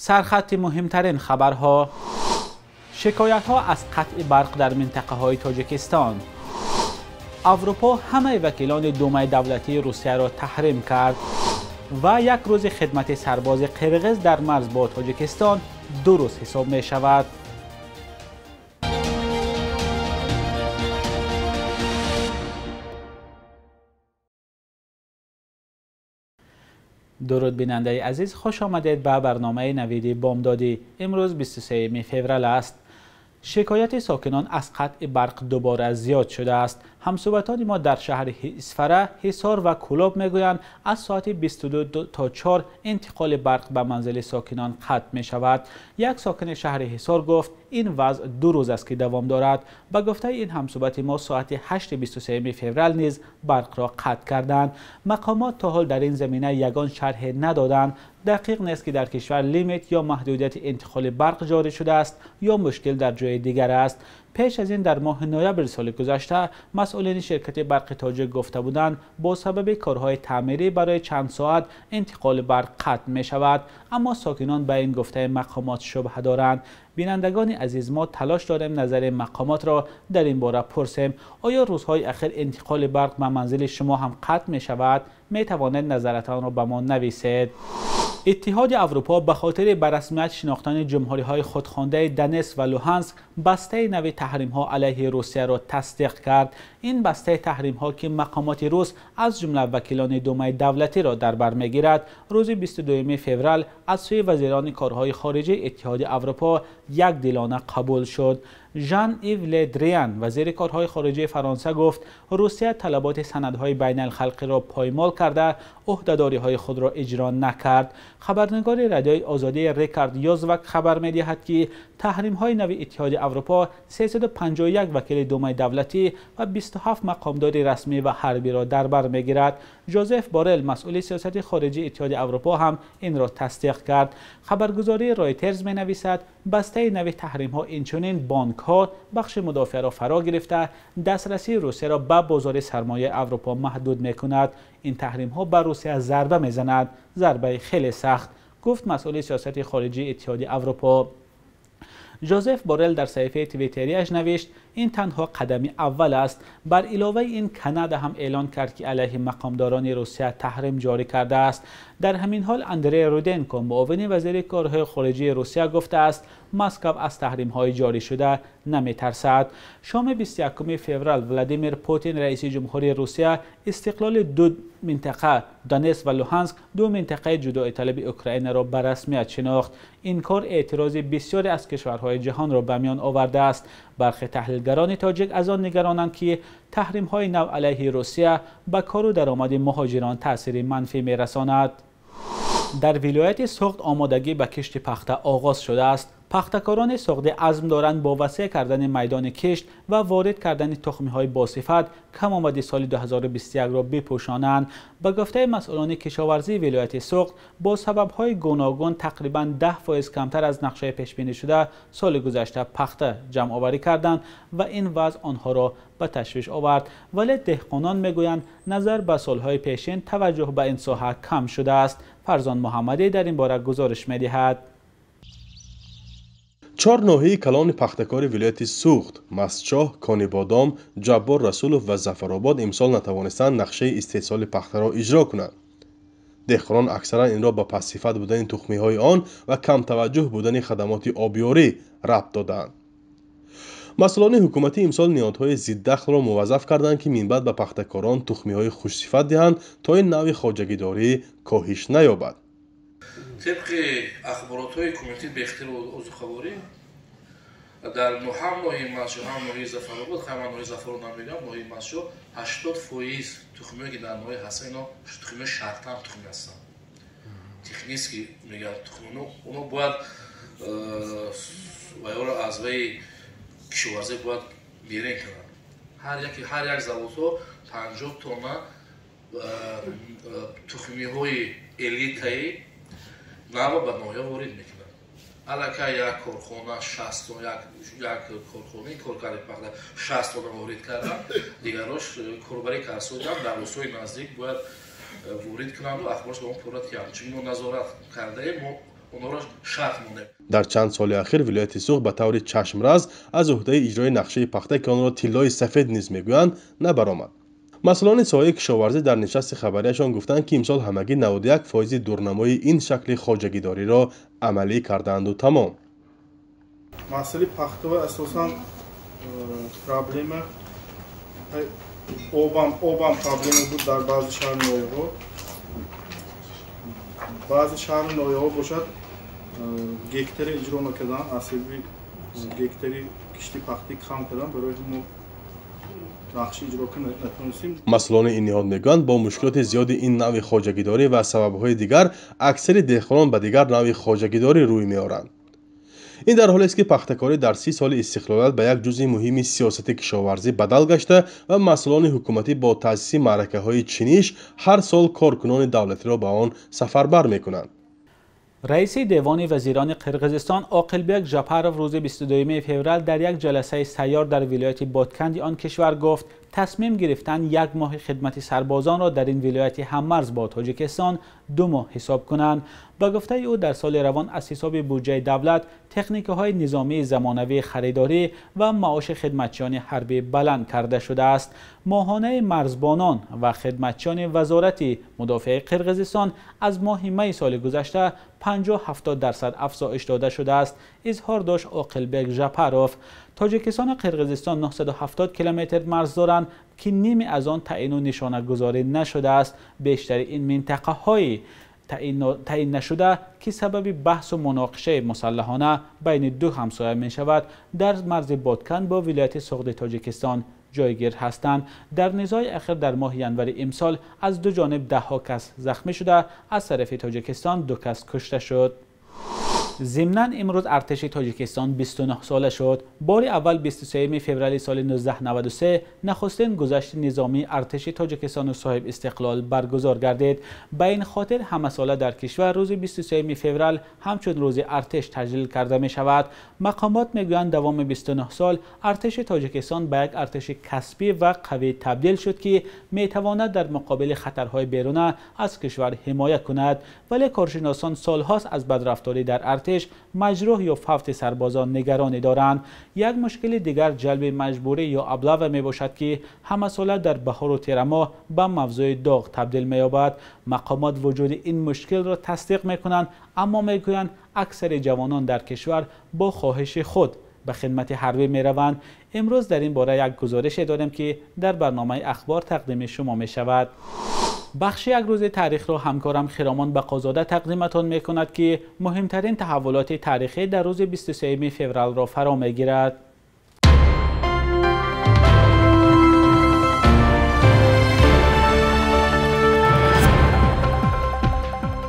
Сархати муҳимтарин хабарҳо. Шикоятҳо аз қатъи барқ дар минтақаҳои Тоҷикистон. Аврупо ҳамаи вакилони Думаи давлатии Русияро таҳрим кард ва як рӯзи хидмати сарбози қирғиз дар марз бо Тоҷикистон 2 рӯз ҳисоб мешавад. Дуруд бинандаи азиз, хуш омадед ба барномаи навиди бомдодӣ. Имрӯз 23 феврал аст. Шикояти сокинон аз қатъи барқ дубора зиёд шудааст. Ҳамсӯҳбатони мо дар шаҳри Исфара, Ҳисор ва Кӯлоб мегӯянд аз соати 22 то 4 интиқоли барқ ба манзили сокинон қатъ мешавад. Як сокини шаҳри Ҳисор гуфт ин вазъ 2 рӯз аст ки давом дорад. Ба гуфтаи ин ҳамсӯҳбати мо соати 8:23 феврал низ барқро қатъ карданд. Мақомот то ҳол дар ин замина ягон шарҳе надоданд. Дақиқ нест ки дар кишвар лимит ё маҳдудияти интиқоли барқ ҷорӣ шудааст ё мушкил дар ҷои дигар аст. Пеш аз ин дар моҳи ноябри соли гузашта масъулини ширкати барқи тоҷик гуфта буданд бо сабаби корҳои таъмирӣ барои чанд соат интиқоли барқ қатъ мешавад, аммо сокинон ба ин гуфтаи мақомот шубҳа доранд. Бинандагони азиз, мо талош дорем назари мақомотро дар ин бора пурсем. Оё рӯзҳои ахир интиқоли барқ ба манзили шумо ҳам қатъ мешавад? Метавонед назаратонро ба мо нависед. Иттиҳоди Аврупо ба хотири ба расмият шинохтани ҷумҳуриҳои худхондаи Донетск ва Луҳанск бастаи нави таҳримҳо алайҳи Русияро тасдиқ кард. Ин бастаи таҳримҳо ки мақомоти рус аз ҷумла вакилони Думаи давлатиро дар бар мегирад, рӯзи 22 феврал аз сӯи вазирони корҳои хориҷии Иттиҳоди Аврупо якдилона қабул шуд. Жан-Ив Ле Дриан, вазири корҳои хориҷии Фаронса гуфт Русия талаботи санадҳои байналхалқиро поймол карда, ӯҳдадориҳои худро иҷро накард. Хабарнигори радиои Озодӣ Рикард Йозвак хабар медиҳад ки таҳримҳои нави Иттиҳоди Аврупо 351 вакили Думаи давлатӣ ва 27 мақомдори расмӣ ва ҳарбиро дар бар мегирад. Жозеф Борел, масъули сиёсати хориҷии Иттиҳоди Аврупо ҳам инро тасдиқ кард. Хабаргузории Ройтерз менависад бастаи нави таҳримҳо инчунин бонкҳо, бахши мудофиаро фаро гирифта, дастрасии Русияро ба бозори сармояи Аврупо маҳдуд мекунад. Ин таҳримҳо ба Русия зарба мезанад, зарбаи хеле сахт, гуфт масъули сиёсати хориҷии Иттиҳоди Аврупо. Жозеф Борел дар саҳифаи твиттериаш навишт ин танҳо қадами аввал аст. Бар иловаи ин Канада ҳам эълон кард ки алайҳи мақомдорони Русия таҳрим ҷорӣ кардааст. Дар ҳамин ҳол Андрей Руденко, муовини вазири корҳои хориҷии Русия гуфтааст Москва аз таҳримҳои ҷорӣ шуда наметарсад. Шоми 21 феврал Владимир Путин, раиси ҷумҳури Русия, истиқлоли ду минтақа Донетск ва Луҳанск, ду минтақаи ҷудоиталаби Украинаро ба расмият шинохт. Ин кор эътирози бисёре аз кишварҳои ҷаҳонро ба миён овардааст. Бархе таҳлилгарони тоҷик аз он нигаронанд ки таҳримҳои нав алайҳи Русия ба кору даромади муҳоҷирон таъсири манфӣ мерасонад. Дар вилояти Суғд омодагӣ ба кишти пахта оғоз шудааст. Пахтакорони суғдӣ азм доранд бо васеъ кардани майдони кишт ва ворид кардани тухмиҳои босифат камомади соли 2021-ро бипӯшонанд. Ба гуфтаи масъулони кишоварзии вилояти Суғд, бо сабабҳои гуногун тақрибан 10% камтар аз нақшаи пешбинишуда соли гузашта пахта ҷамъоварӣ карданд ва ин вазъ онҳоро ба ташвиш овард. Вале деҳқонон мегӯянд назар ба солҳои пешин таваҷҷӯҳ ба ин соҳа кам шудааст. Фарзон Муҳаммадӣ дар ин бора гузориш медиҳад. 4 ноҳияи калони пахтакори вилояти Суғд, Мастчоҳ, Конибодом, Ҷаббор Расулов ва Зафаробод имсол натавонистанд нақшаи истеҳсоли пахтаро иҷро кунанд. Деҳқонон аксаран инро ба пастсифат будани тухмиҳои он ва камтаваҷҷӯҳ будани хадамоти обёрӣ рабт додаанд. Масъулони ҳукуматӣ имсол ниҳодҳои зиддахлро муваззаф карданд, ки минбаъд ба пахтакорон тухмиҳои хушсифат диҳанд, то ин навъи хоҷагидорӣ коҳиш наёбад. Тибқи ахборотҳои кумитаи бехатару озуқаворӣ дар ҳам ноҳияи Мастчоҳ, ҳам ноҳияи Зафаробод, ҳам ноҳияи Зафароб намегӯям, ноҳияи Мастчоҳ 80% тухмиҳое ки дар ноҳия ҳастанд, ино тухмиҳои шартан тухми ҳастанд. Технически мегӯянд тухмиҳо, оно бояд вайро аз ваи кишоварзӣ бояд берен кунанд. Ҳар як заводҳо 50 тонна тухмиҳои элитаи нава ба ноҳия ворид мекунанд. Аллакай як корхона 60 тонна, як корхонаи коркарди пахта 60 тонна ворид карданд, дигарош корбарӣ карсоданд, дар рӯзҳои наздик бояд ворид кунанду ахборш ба мо пурра тиҳанд. Чунки мо назорат кардаем, мо Онҳоро шарт монем. Дар чанд соли ахир вилояти Суғд ба таври чашмраз аз уҳдаи иҷрои нақшаи пахта, ки онро тиллои сафед низ мегӯянд, набаромад. Масъулони соҳаи кишоварзӣ дар нишасти хабарияшон гуфтанд, ки имсол ҳамагӣ 91% дурнамои ин шакли хоҷагидориро амалӣ кардаанду тамом. Масъалаи пахтава асосан проблема обам проблема буд дар баъзе шаҳру ноҳияҳо. Баъзе шаҳру ноҳияҳо бошад гектари иҷро накардан, аз сабаби гектари кишти пахтӣ кам кардан, барои мо нақши иҷро натонистем. Масъулони ин ниҳод мегӯянд, бо мушкилоти зиёди ин навъи хоҷагидорӣ ва сабабҳои дигар аксари деҳқонон ба дигар навъи хоҷагидорӣ рӯй меоранд. Ин дар ҳолест, ки пахтакорӣ дар 30 соли истиқлолият ба як ҷузъи муҳими сиёсати кишоварзӣ бадал гашта ва масъулони ҳукуматӣ бо таъсиси маъракаҳои чиниш ҳар сол коркунони давлатиро ба он сафарбар мекунанд. Раиси Девони вазирони Қирғизистон Оқилбек Жапаров рӯзи 22 феврал дар як ҷаласаи сайёр дар вилояти Ботканди он кишвар гуфт, тасмим гирифтан як моҳи хидмати сарбозонро дар ин вилояти ҳаммарз бо Тоҷикистон 2 моҳ ҳисоб кунанд. Ба гуфтаи ӯ дар соли равон аз ҳисоби буҷаи давлат техникаҳои низомии замонавии харидорӣ ва маоши хидматчиёни ҳарбӣ баланд карда шудааст. Моҳонаи марзбонон ва хидматчиёни вазорати мудофиаи Қирғизистон аз моҳи майи соли гузашта 50-70% афзоиш дода шудааст, изҳор дошт Оқилбек Жапаров. Тоҷикистон ва Қирғизистон 970 километр марз доранд, ки ними аз он таъину нишонагузорӣ нашудааст. Бештари ин минтақаҳои таъин нашуда, ки сабаби баҳсу муноқишаи мусаллаҳона байни ду ҳамсоя мешавад, дар марзи Ботканд бо вилояти Суғди Тоҷикистон ҷойгир ҳастанд. Дар низои ахир дар моҳи январи имсол аз ду ҷониб даҳҳо кас захмӣ шуда, аз тарафи Тоҷикистон 2 кас кушта шуд. Зимнан имрӯз артиши Тоҷикистон 29 сола шуд. Бори аввал 23 феврали соли 1993 нахустин гузашти низомии артиши Тоҷикистону соҳиб истиқлол баргузор гардид. Ба ин хотир ҳамасола дар кишвар рӯзи 23 феврал ҳамчун рӯзи артиш таҷлил карда мешавад. Мақомот мегӯянд, давоми 29 сол артиши Тоҷикистон ба як артиши касбӣ ва қавӣ табдил шуд, ки метавонад дар муқобили хатарҳои беруна аз кишвар ҳимоя кунад. Вале коршиносон солҳост аз бадрафторӣ дар артиш, маҷрӯҳ ё фавти сарбозон нигаронӣ доранд. Як мушкили дигар ҷалби маҷбурӣ ё аблава мебошад, ки ҳамасола дар баҳору тирамоҳ ба мавзӯи доғ табдил меёбад. Мақомот вуҷуди ин мушкилро тасдиқ мекунанд, аммо мегӯянд аксари ҷавонон дар кишвар бо хоҳиши худ ба хидмати ҳарбӣ мераванд. Имрӯз дар ин бора як гузорише дорем, ки дар барномаи ахбор тақдими шумо мешавад. Бахши як рӯзи таърихро ҳамкорам Хиромон Бақозода тақдиматон мекунад, ки муҳимтарин таҳаввулоти таърихӣ дар рӯзи 23 февралро фаро мегирад.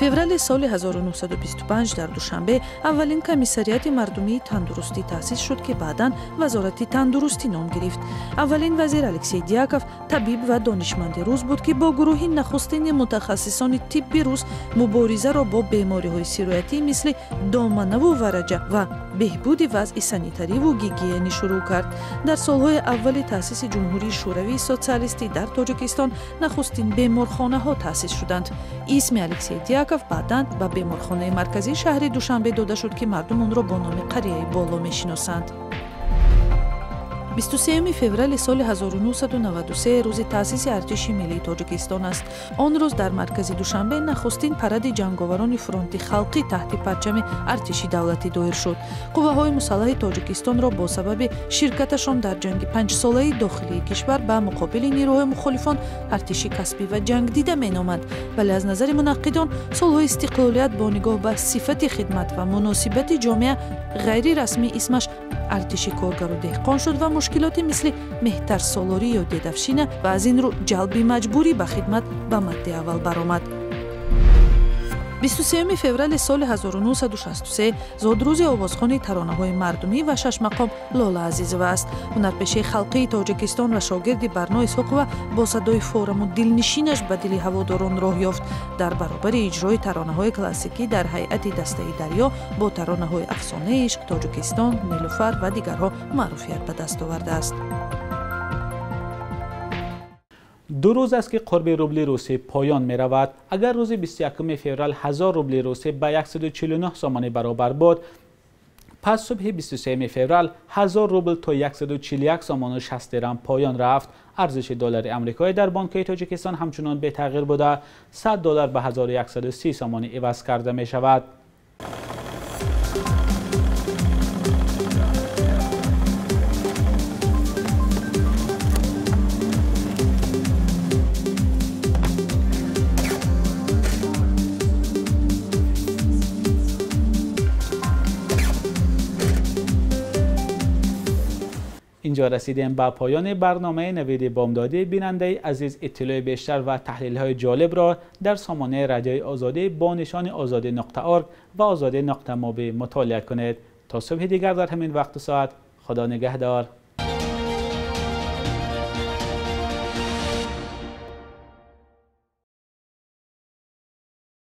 Феврали соли 1925 дар Душанбе аввалин комиссариати мардумии тандурустӣ таъсис шуд, ки баъдан Вазорати тандурустӣ ном гирифт. Аввалин вазир Алексей Дьяков табиб ва донишманди рус буд, ки бо гурӯҳи нахустини мутахассисони тибби рус муборизаро бо бемориҳои сироятӣ мисли доманаву вараҷа ва беҳбуди вазъи санитариву гигиенӣ шурӯъ кард. Дар солҳои аввали таъсиси Ҷумҳурии Шӯравии Социалистӣ дар Тоҷикистон нахустин беморхонаҳо таъсис шуданд. Исми Алексей Дьяков баъдан ба беморхонаи марказии шаҳри Душанбе дода шуд, ки мардум онро бо номи Қарияи Боло мешиносанд. 23 феврали соли 1993 рӯзи таъсиси артиши миллии Тоҷикистон аст. Он рӯз дар маркази Душанбе нахустин паради ҷанговарони фронти халқӣ таҳти парчами артиши давлатӣ доир шуд. Қувваҳои мусаллаҳи Тоҷикистонро бо сабаби ширкаташон дар ҷанги панҷсолаи дохилии кишвар ба муқобили нерӯҳои мухолифон артиши касбӣ ва ҷангдида меноманд. Вале аз назари мунаққидон солҳои истиқлолият бо нигоҳ ба сифати хидмат ва муносибати ҷомеа ғайрирасмӣ исмаш артиши коргару деҳқон шуд ва мушкилоти мисли меҳтарсолорӣ ё дедовщина ва аз ин рӯ ҷалби маҷбурӣ ба хидмат ба мадди аввал баромад. 23 феврали соли 1963 зодрӯзи овозхони таронаҳои мардумӣ ва шашмақом Лола Азизова аст. Ҳунарпешаи халқии Тоҷикистон ва шогирди Барно Исҳоқова бо садои фораму дилнишинаш ба дили ҳаводорон роҳ ёфт. Дар баробари иҷрои таронаҳои классикӣ дар ҳайати дастаи дарё бо таронаҳои афсонаи ишқ, Тоҷикистон, Нилуфар ва дигарҳо маъруфият ба даст овардааст. Ду рӯз аст ки қурби рубли русӣ поён меравад. Агар рӯзи 21 феврал 1000 рубли русӣ ба 149 сомонӣ баробар буд, пас субҳи 23 феврал 1000 рубл то 141 сомону 60 дирам поён рафт. Арзиши доллари амрикоӣ дар бонкҳои Тоҷикистон ҳамчунон бетағйир буда, 100 доллар ба 1130 сомонӣ иваз карда мешавад. اینجا رسیدیم به پایان برنامه نوید بامدادی. بیننده عزیز، اطلاع بیشتر و تحلیل های جالب را در سامانه رادیوی آزادی با نشان azadi.org و azadi.mobi مطالعه کنید. تا صبح دیگر در همین وقت و ساعت، خدا نگهدار.